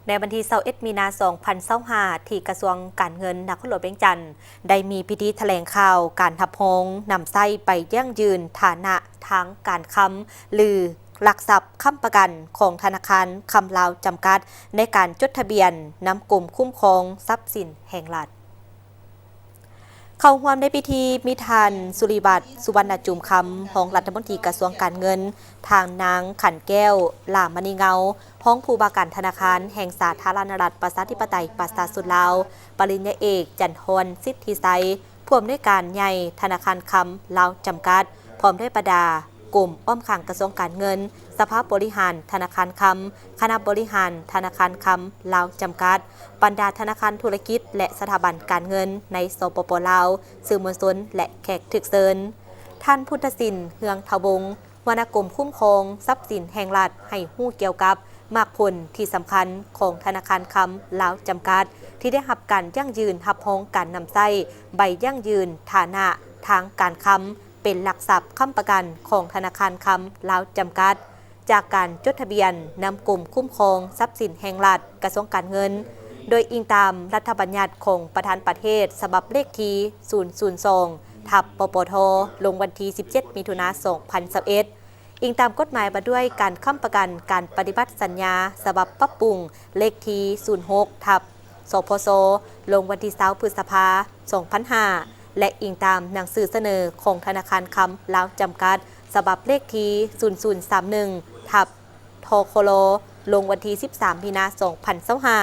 ໃນວັນທີຊາວເອັດ ມີນາ ສອງພັນຊາວຫ້າ ທີ່ກະຊວງການເງິນນະຄອນຫຼວງວຽງຈັນ ໄດ້ມີພິທີຖະແຫຼງຂ່າວການຮັບຮອງນຳໃຊ້ໃບຢັ້ງຢືນຖານະທາງການຄຳ ຫຼື ຫຼັກຊັບຄ້ຳປະກັນຂອງທະນາຄານຄຳລາວຈຳກັດ ໃນການຈົດທະບຽນນຳກົມຄຸ້ມຄອງຊັບສິນແຫ່ງລັດ. ເຂົ້າຮ່ວມໃນພິທີມີທ່ານ ສຸລິວັດ ສຸວັນນະຈູມຄຳ ຮອງລັດຖະມົນຕີກະຊວງການເງິນ, ທ່ານນາງ ຂັນແກ້ວ ຫຼ້າມະນີເງົາ ຮອງຜູ້ວ່າການທະນາຄານແຫ່ງສາທາລະນະລັດ ປະຊາທິປະໄຕ ປະຊາຊົນລາວ, ປະລິນຍາເອກ ຈັນທອນ ສິດທິໄຊ ຜູ້ອຳນວຍການໃຫຍ່ທະນາຄານຄຳລາວຈຳກັດ, ພ້ອມດ້ວຍບັນດາກົມອ້ອມຂ້າງກະຊວງການເງິນ, ສະພາບໍລິຫານທະນາຄານຄຳ, ຄະນະບໍລິຫານທະນາຄານຄຳລາວຈຳກັດ, ບັນດາທະນາຄານທຸລະກິດ ແລະ ສະຖາບັນການເງິນໃນ ສປປ ລາວ, ສື່ມວນຊົນ ແລະ ແຂກຖືກເຊີນ. ທ່ານ ພຸດທະສິນ ເຮືອງທະວົງ ຫົວໜ້າກົມຄຸ້ມຄອງຊັບສິນແຫ່ງລັດ ໃຫ້ຮູ້ກ່ຽວກັບໝາກຜົນທີ່ສຳຄັນຂອງທະນາຄານຄຳລາວຈຳກັດ ທີ່ໄດ້ຮັບການຢັ້ງຢືນຮັບຮອງການນຳໃຊ້ໃບຢັ້ງຢືນຖານະທາງການຄຳ ເປັນຫຼັກຊັບຄ້ຳປະກັນຂອງທະນາຄານຄຳລາວຈຳກັດ ຈາກການຈົດທະບຽນນຳກົມຄຸ້ມຄອງຊັບສິນແຫ່ງລັດ ກະຊວງການເງິນ ໂດຍອີງຕາມລັດຖະບັນຍັດຂອງປະທານປະເທດ ສະບັບເລກທີ ສູນສູນສອງ ທັບ ປປທ ລົງວັນທີ ສິບເຈັດ ມິຖຸນາ ສອງພັນຊາວເອັດ, ອີງຕາມກົດໝາຍວ່າດ້ວຍການຄ້ຳປະກັນການປະຕິບັດສັນຍາ ສະບັບປັບປຸງ ເລກທີ ສູນຫົກ ທັບ ສພຊ ລົງວັນທີ ຊາວ ພຶດສະພາ ສອງພັນຫ້າ ແລະ ອີງຕາມໜັງສືສະເໜີຂອງທະນາຄານຄຳລາວຈຳກັດ ສະບັບເລກທີ ສູນສູນສາມໜຶ່ງ ທັບ ທຄລ ລົງວັນທີ ສິບສາມ ມີນາ ສອງພັນຊາວຫ້າ,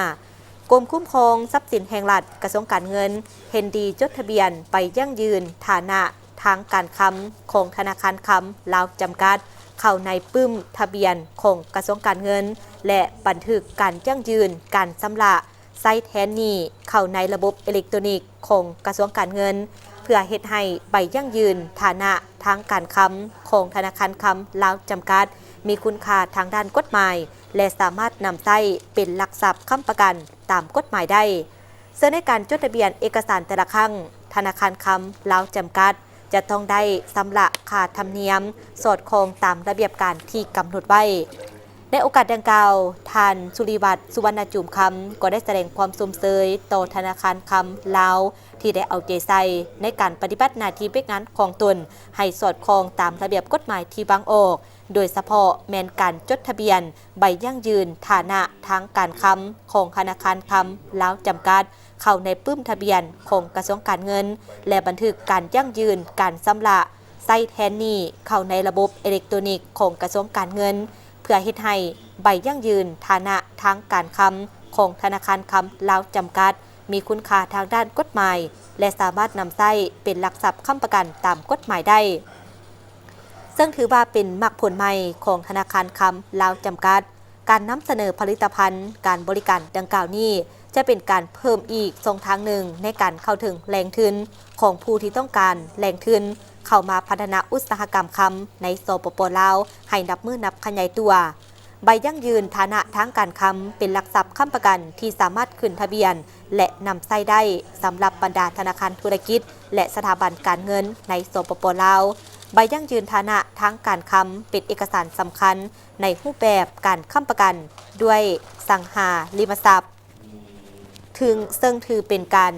ກົມຄຸ້ມຄອງຊັບສິນແຫ່ງລັດ ກະຊວງການເງິນ ເຫັນດີຈົດທະບຽນໃບຢັ້ງຢືນຖານະທາງການຄຳຂອງທະນາຄານຄຳລາວຈຳກັດ ເຂົ້າໃນປຶ້ມທະບຽນຂອງກະຊວງການເງິນ ແລະ ບັນທຶກການຢັ້ງຢືນການຊຳລະ ໃຊ້ແທນໜີ້ເຂົ້າໃນລະບົບເອເລັກໂຕນິກຂອງກະຊວງການເງິນ ເພື່ອເຮັດໃຫ້ໃບຢັ້ງຢືນຖານະທາງການຄຳຂອງທະນາຄານຄຳລາວຈຳກັດ ມີຄຸນຄ່າທາງດ້ານກົດໝາຍ ແລະ ສາມາດນຳໃຊ້ເປັນຫຼັກຊັບຄ້ຳປະກັນຕາມກົດໝາຍໄດ້. ເຊິ່ງໃນການຈົດທະບຽນເອກະສານແຕ່ລະຄັ້ງ, ທະນາຄານຄຳລາວຈຳກັດ ຈະຕ້ອງໄດ້ຊຳລະຄ່າທຳນຽມສອດຄ່ອງຕາມລະບຽບການທີ່ກຳນົດໄວ້. ໃນໂອກາດດັ່ງກ່າວ, ທ່ານ ສຸລິວັດ ສຸວັນນະຈູມຄຳ ກໍໄດ້ສະແດງຄວາມຊົມເຊີຍຕໍ່ທະນາຄານຄຳລາວ ທີ່ໄດ້ເອົາໃຈໃສ່ໃນການປະຕິບັດໜ້າທີ່ວຽກງານຂອງຕົນ ໃຫ້ສອດຄ່ອງຕາມລະບຽບກົດໝາຍທີ່ວາງອອກ, ໂດຍສະເພາະແມ່ນການຈົດທະບຽນໃບຢັ້ງຢືນຖານະທາງການຄຳຂອງທະນາຄານຄຳລາວຈຳກັດ ເຂົ້າໃນປຶ້ມທະບຽນຂອງກະຊວງການເງິນ ແລະ ບັນທຶກການຢັ້ງຢືນການຊຳລະ ໃຊ້ແທນໜີ້ເຂົ້າໃນລະບົບເອເລັກໂຕນິກຂອງກະຊວງການເງິນ ເພື່ອເຮັດໃຫ້ໃບຢັ້ງຢືນຖານະທາງການຄຳຂອງທະນາຄານຄຳລາວຈຳກັດ ມີຄຸນຄ່າທາງດ້ານກົດໝາຍ ແລະ ສາມາດນຳໃຊ້ເປັນຫຼັກຊັບຄ້ຳປະກັນຕາມກົດໝາຍໄດ້, ເຊິ່ງຖືວ່າເປັນໝາກຜົນໃໝ່ຂອງທະນາຄານຄຳລາວຈຳກັດ. ການນຳສະເໜີຜະລິດຕະພັນການບໍລິການດັ່ງກ່າວນີ້ ຈະເປັນການເພີ່ມອີກຊ່ອງທາງໜຶ່ງໃນການເຂົ້າເຖິງແຫຼ່ງທຶນຂອງຜູ້ທີ່ຕ້ອງການແຫຼ່ງທຶນເຂົ້າມາພັດທະນາອຸດສາຫະກຳຄຳໃນ ສປປ ລາວ ໃຫ້ນັບມື້ນັບຂະຫຍາຍຕົວ. ໃບຢັ້ງຢືນຖານະທາງການຄຳເປັນຫຼັກຊັບຄ້ຳປະກັນທີ່ສາມາດຂຶ້ນທະບຽນ ແລະ ນຳໃຊ້ໄດ້ສຳລັບບັນດາທະນາຄານທຸລະກິດ ແລະ ສະຖາບັນການເງິນໃນ ສປປ ລາວ. ໃບຢັ້ງຢືນຖານະທາງການຄຳເປັນເອກະສານສຳຄັນ ໃນຮູບແບບການຄ້ຳປະກັນດ້ວຍສັງຫາລິມະຊັບ, ເຊິ່ງຖືເປັນການ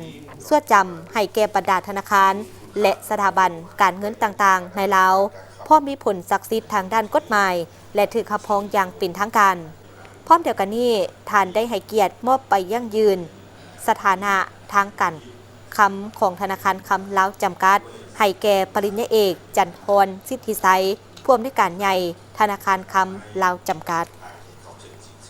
ຊວດຈຳໃຫ້ແກ່ບັນດາທະນາຄານ ແລະ ສະຖາບັນການເງິນຕ່າງໆໃນລາວ, ພ້ອມມີຜົນສັກສິດທາງດ້ານກົດໝາຍ ແລະ ຖືກຮັບຮອງຢ່າງເປັນທາງການ. ພ້ອມດຽວກັນນີ້, ທ່ານໄດ້ໃຫ້ກຽດມອບໃບຢັ້ງຢືນສະຖານະທາງການຄຳຂອງທະນາຄານຄຳລາວຈຳກັດ ໃຫ້ແກ່ປະລິນຍາເອກ ຈັນທອນ ສິດທິໄຊ ຜູ້ອຳນວຍການໃຫຍ່ທະນາຄານຄຳລາວຈຳກັດ.